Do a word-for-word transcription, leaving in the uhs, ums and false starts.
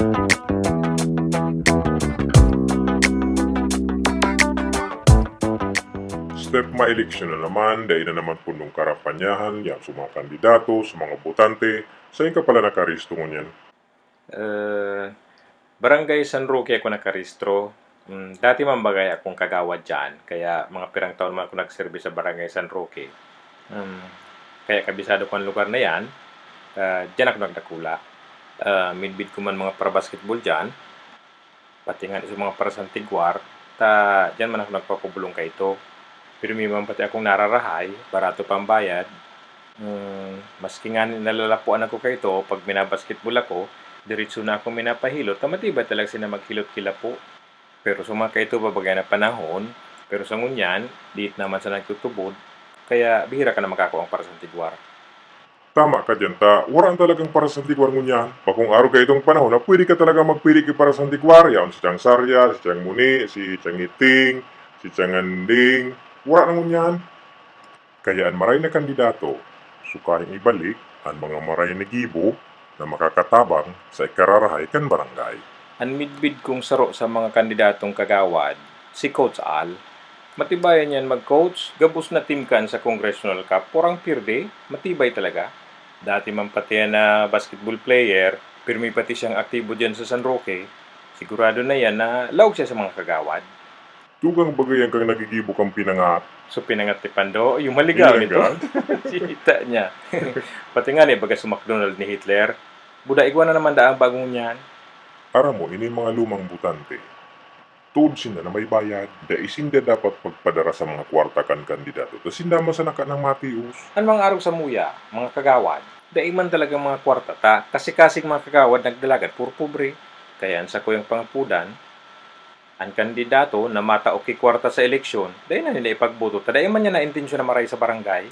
Step ma-eleksyon na naman, dai na naman pundong karapanyahan, yan sa mga kandidato, sa mga botante. Sain ka pala nakarehistro ngunyan? Eh, Barangay San Roque ako nakarehistro. Mm, dati man bagay akong kagawad diyan, kaya mga pirang taon man ako nagserbi sa Barangay San Roque. Mm, kaya kabisado ko ang lugar na yan. Ah, diyan ako nagdakula. Ah, midbid ko man mga para-basketball diyan, pati nga sa mga para-San Tiguar, ta diyan man ako nagpapabulong kaito. Pirmi man pati akong nararahay, barato pa ang bayad. Hmm, maski nga nalalapuan ako kaito, pag minabasketball ako, diretso na akong minapahilot, ta matibay talaga sina maghilot ki lapo. Pero sa mga kaito, babaga na panahon, pero sa ngunyan, diit naman sa nagtutubod, kaya bihira ka na makakua ang para-San Tiguar. Tama ka diyan, ta wara na talagang para-San Tiguar ngunyan. Bakong arog kaitong panahon na pwede ka talaga magpili ki para-San Tiguar. Yaon si Chang Sarya, si Chang Muni, si Chang Iting, si Chang Anding. Wara na ngunyan. Kaya an maray na kandidato, sukahing ibalik an mga maray na gibo na makakatabang sa ikararahay kan barangay. An midbid kong saro sa mga kandidatong kagawad, si Coach Al. Matibayan yan mag-coach, gabos na team kan sa Congressional Cup, porang pirde, matibay talaga. Dati man pati yan na basketball player, pirmi pati siyang aktibo dyan sa San Roque. Sigurado na yan na laog siya sa mga kagawad. Tugang bagay yan kang nagigibo kang pinangat. So, pinangat ni Pando, yung maligaw nito. Pinangat? Sita niya. Pati nga ni, baga si McDonald ni Hitler. Buda, igwa na naman daang bagong niyan. Aram mo, ini mga lumang butante. Tuod sinda na may bayad, dai sinda dapat pagpadara sa mga kwarta kan kandidato. Ta sinda man sana kanang matios. An mga arog samuya, mga kagawad, dai man talaga mga kwarta ta, kasi-kasing mga kagawad nagdalagan, puro pobre. Kaya an sakuyang pangapodan, an kandidato na matao ki kwarta sa eleksyon, dai na ninda ipagboto ta dai man niya na intensyon na maray sa barangay.